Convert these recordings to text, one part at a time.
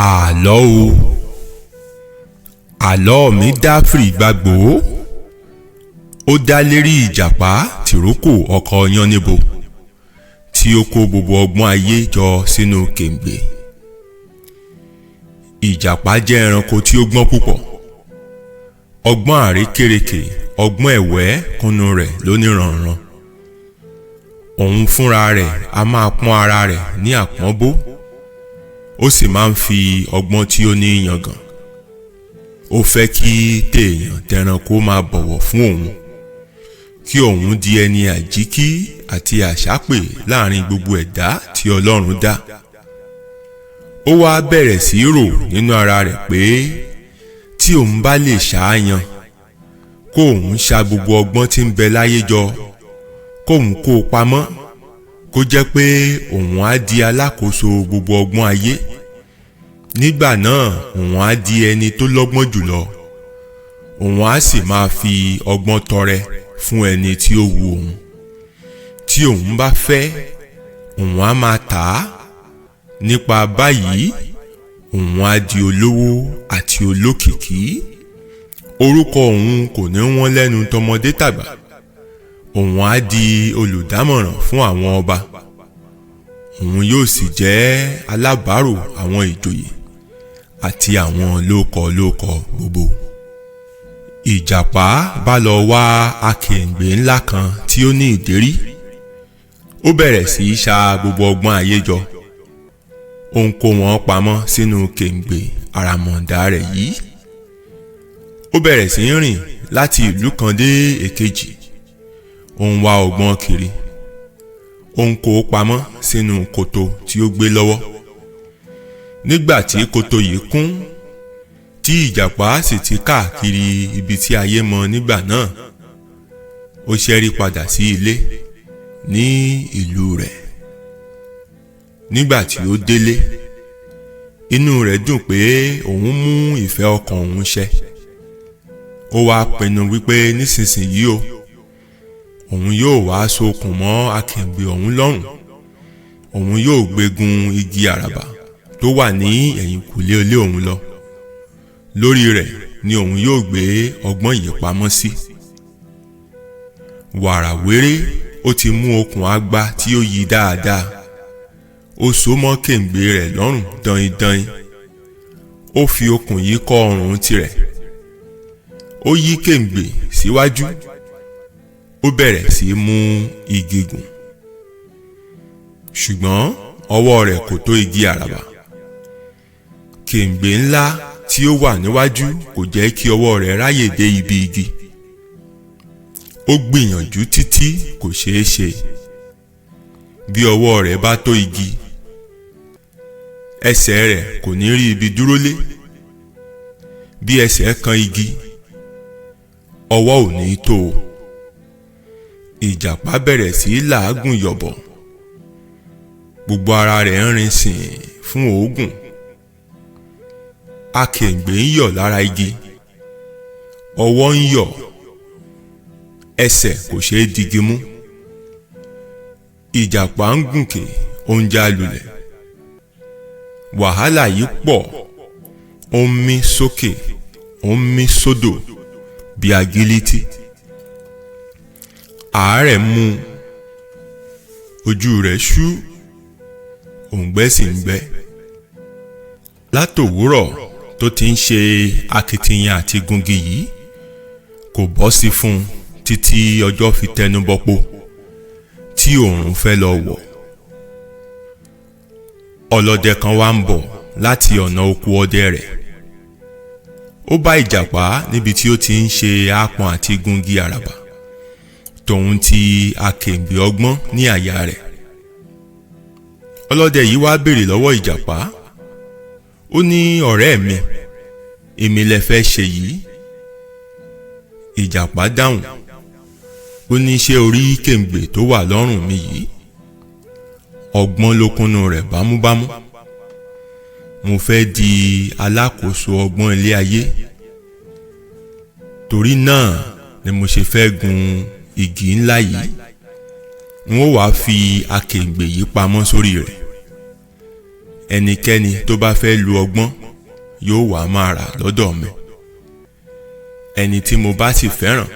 Àlọ́ o, àlọ́ mi dá fìrìgbagbòó, ó dá lérí ìjàpá tìrókò ọkọ Yánníbo tí ó kó gbogbo ọgbọ́n ayé jọ sínú kèǹgbè. Ìjàpá jẹ́ ẹranko tí ó gbọ́n púpọ̀. Ọgbọ́n àrékérekè, ọgbọ́n ẹ̀wẹ́ kúnnú rẹ̀ lóníranran. Òun fúnra rẹ̀ a máa pọ́n ara rẹ̀ ní àpọ́nbó, ó sì máa ń fi ọgbọ́n tí ó ní yangàn. Ó fẹ́ kí tèèyàn tẹranko máa bọ̀wọ̀ fún òun, kí òun di ẹni àjíkí àti àṣápè láàrin gbogbo ẹ̀dá tí Ọlọ́run dá. Ó wá bẹ̀rẹ̀ sí í rò nínú ara rẹ̀ pé tí òun bá lè ṣàáyan, kó òun ṣa gbogbo ọgbọ́n tí ń bẹ láyé jọ, kóun kó o pamọ́, kó jẹ́ pé òun á di alákòóso gbogbo ọgbọ́n ayé. Nígbà náà òun á di ẹni tó lọ́gbọ́n jùlọ, òun á sì máa fi ọgbọ́n tọrẹ fún ẹni tí ó wu òun. Tí òun bá fẹ́, òun á máa tà á. Nípa báyìí, òun á di olówó àti olókìkí. Orúkọ òun kò ní wọ́n lẹ́nu tọmọdé tàgbà. Òun á di olùdámọ̀ràn fún àwọn ọba. Òun yóò sì jẹ́ alábàárò àwọn ìjòyè àti àwọn lókọlókọ gbogbo. Ìjàpá bá lọ wá akèrèǹgbè ńlá kan tí ó ní ìdérí. Ó bẹ̀rẹ̀ sí í ṣa gbogbo ọgbọ́n ayé jọ. Ó ń kó wọn pamọ́ sínú kèǹgbè àràmọ̀ǹdà rẹ̀ yìí. Ó bẹ̀rẹ̀ sí í rìn láti ìlú kan dé èkejì. Ó ń wá ọgbọ́n kiri. Ó ń kó pamọ́ sínú koto tí ó gbé lọ́wọ́. Nígbà tí koto yìí kún, tí ìjàpá sì ti káàkiri ibi tí ayé mọ nígbà náà, ó ṣẹ́rí padà sí ilé ní ìlú rẹ̀. Nígbà tí ó délé, inú rẹ̀ dùn pé òun mú ìfẹ́ ọkàn òun ṣẹ. Ó wá pinnu wípé nísinsìnyí o, òun yóò wá sokùn mọ́ akèrèǹgbè òun lọ́rùn. Òun yóò gbégun igi àràbà tó wà ní ẹ̀yìnkùlé ilé òun lọ. Lórí rẹ̀ ni òun yóò gbé ọgbọ́n yìí pamọ́ sí. Wàràwéré ó ti mú okùn àgbá tí ó yí dáadáa. Ó so mọ́ kèǹgbè rẹ̀ lọ́rùn daindain. Ó fi okùn yìí kọ́ ọrùn tirẹ̀. Ó yí kèǹgbè síwájú. Ó bẹ̀rẹ̀ sí í mú igi gùn. Ṣùgbọ́n ọwọ́ rẹ̀ kò tó igi àràbà. Kèǹgbè ńlá tí ó wà níwájú kò jẹ́ kí ọwọ́ rẹ̀ ráyè dé ibi igi. Ó gbìyànjú títí kò ṣeé ṣe. Bí ọwọ́ rẹ̀ bá tó igi, ẹsẹ̀ rẹ̀ kò ní rí ibi dúró lé. Bí ẹsẹ̀ kan igi, ọwọ́ ò ní tó o. Ìjàpá bẹ̀rẹ̀ sí í làágùn yọ̀bọ̀. Gbogbo ara rẹ̀ ń rin sìn fún òógùn. Akèrèǹgbè ń yọ̀ lára igi. Ọwọ́ ń yọ̀, ẹsẹ̀ kò ṣeé digi mú. Ìjàpá ń gùnkè, ó ń já lulẹ̀. Wàhálà yìí pọ̀. Ó ń mí sókè, ó ń mí sódò bí agilítí. Àárẹ̀ mú, ojú rẹ̀ ṣú, òǹgbẹ sì ń gbẹ. Látòwúrọ̀ tó ti ń ṣe akitiyan àti gungi yìí, kò bọ́ sí fún un títí ọjọ́ fi tẹnu bọpo tí òòrùn fẹ́ lọ wọ̀. Ọlọ́dẹ kan wá ń bọ̀ láti ọ̀nà oko ọdẹ rẹ̀. Ó bá ìjàpá níbi tí ó ti ń ṣe aápọn àti gungi àràbà, tòun ti akèrèǹgbè ọgbọ́n ní àyà rẹ̀. Ọlọ́dẹ yìí wá béèrè lọ́wọ́ ìjàpá. Ó ní, ọ̀rẹ́ mi, èmi lẹ fẹ́ ṣe yìí. Ìjàpá dáhùn. Ó ní, ṣé o rí kèǹgbè tó wà lọ́rùn mi yìí? Ọgbọ́n ló kúnnú rẹ̀ bámúbámú. Mo fẹ́ di alákòóso ọgbọ́n ilé ayé. Torí náà ni mo ṣe fẹ́ gun igi ńlá yìí. N ó wá fi akèrèǹgbè yìí pamọ́ sórí rẹ̀. Ẹnikẹ́ni tó bá fẹ́ lu ọgbọ́n yóò wá máa rà lọ́dọ̀ mi. Ẹni tí mo bá sì fẹ́ràn,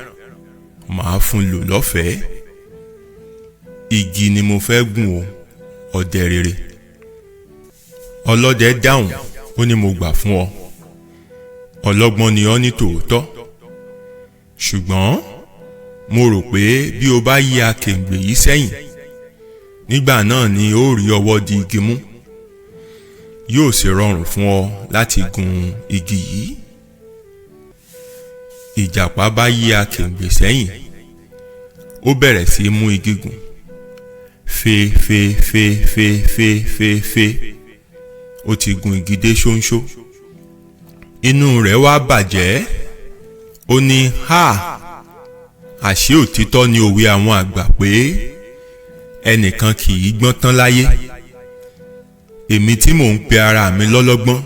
màá fún lò lọ́fẹ̀ẹ́. Igi ni mo fẹ́ gùn o, ọdẹ rere. Ọlọ́dẹ dáhùn, ó ní mo gbà fún ọ. Ọlọ́gbọ́n ni ọ́ ní tòótọ́. Ṣùgbọ́n mo rò pé bí o bá yí akèǹgbè yìí sẹ́yìn, nígbà náà ni ó rí ọwọ́ di igi mú. Yóò sì rọrùn fún ọ láti gun igi yìí. Ìjàpá bá yí akèǹgbè sẹ́yìn, ó bẹ̀rẹ̀ sí í mú igi gùn. Fe fe fe fe fe fe fe. Ó ti gun igi dé ṣóńṣó. Inú rẹ̀ wá bàjẹ́. Ó ní, "Ha! Àṣé òtítọ́ ni òwe àwọn àgbà pé ẹnìkan kì í gbọ́n tán láyé. Èmi tí mò ń pe ara mi lọ́lọ́gbọ́n,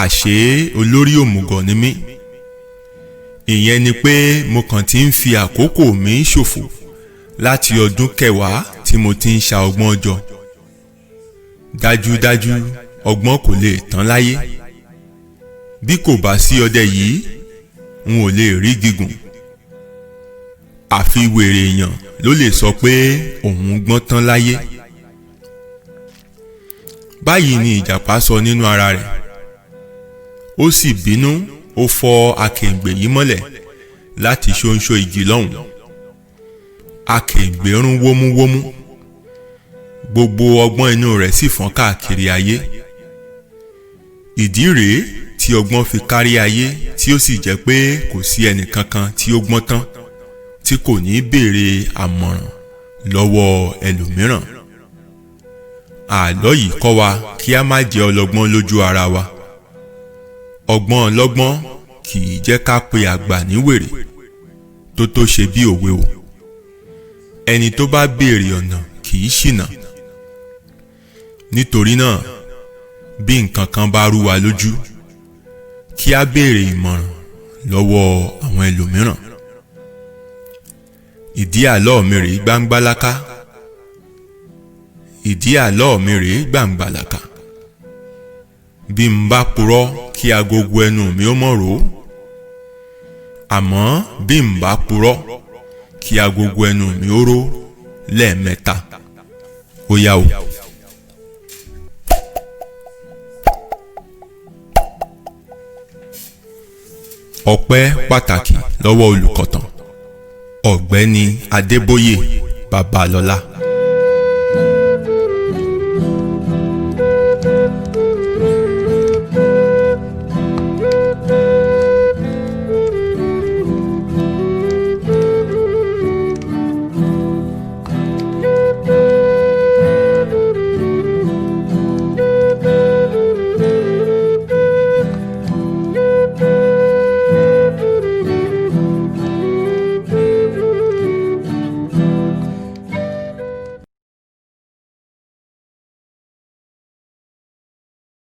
àṣé olórí òmùgọ̀ ni mí. Ìyẹn ni pé mo kàn ti ń fi àkókò mi ṣòfò láti ọdún 10 tí mo ti ń ṣa ọgbọ́n jọ. Dájúdájú ọgbọ́n kò lè tán láyé. Bí kò bá sí ọdẹ yìí, n ò lè rí gígùn. Àfi wèrè èèyàn ló lè sọ pé òun gbọ́n tán láyé." Báyìí ni ìjàpá sọ nínú ara rẹ̀. Ó sì bínú, ó fọ́ akèǹgbè yìí mọ́lẹ̀ láti ṣóńṣó igi lọ́hùn. Akèǹgbè rún wómúwómú. Gbogbo ọgbọ́n inú rẹ̀ sì fọ́n káàkiri ayé. Ìdí rèé tí ọgbọ́n fi kárí ayé, tí ó sì jẹ́ pé kò sí ẹnì kankan tí ó gbọ́n tán tí kò ní béèrè àmọ̀ràn lọ́wọ́ ẹlòmíràn. Àlọ́ yìí kọ́ wa kí a má jẹ́ ọlọ́gbọ́n lójú ara wa. Ọgbọ́n ọlọ́gbọ́n kì í jẹ́ ká pe àgbà ní wèrè tó tó ṣe bí òwe o. Ẹni tó bá béèrè ọ̀nà kì í ṣìnà. Nítorí náà, bí nǹkan kan bá rú wa lójú, kí a béèrè ìmọ̀ràn lọ́wọ́ àwọn ẹlòmíràn. Ìdí àlọ́ mi rèé gbangbalaka. Ìdí àlọ́ mi rèé gbàǹgbàlàkà. Bí n bá purọ́ kí agogo ẹnu mi ó mọ̀ ró. Àmọ́ bí n bá purọ́ kí agogo ẹnu mi ó ró lẹ́ẹ̀mẹ́ta. Ó yá o. Ọpẹ́ pàtàkì lọ́wọ́ olùkọ̀tàn Ọ̀gbẹ́ni Adébóyè Babalọ́lá.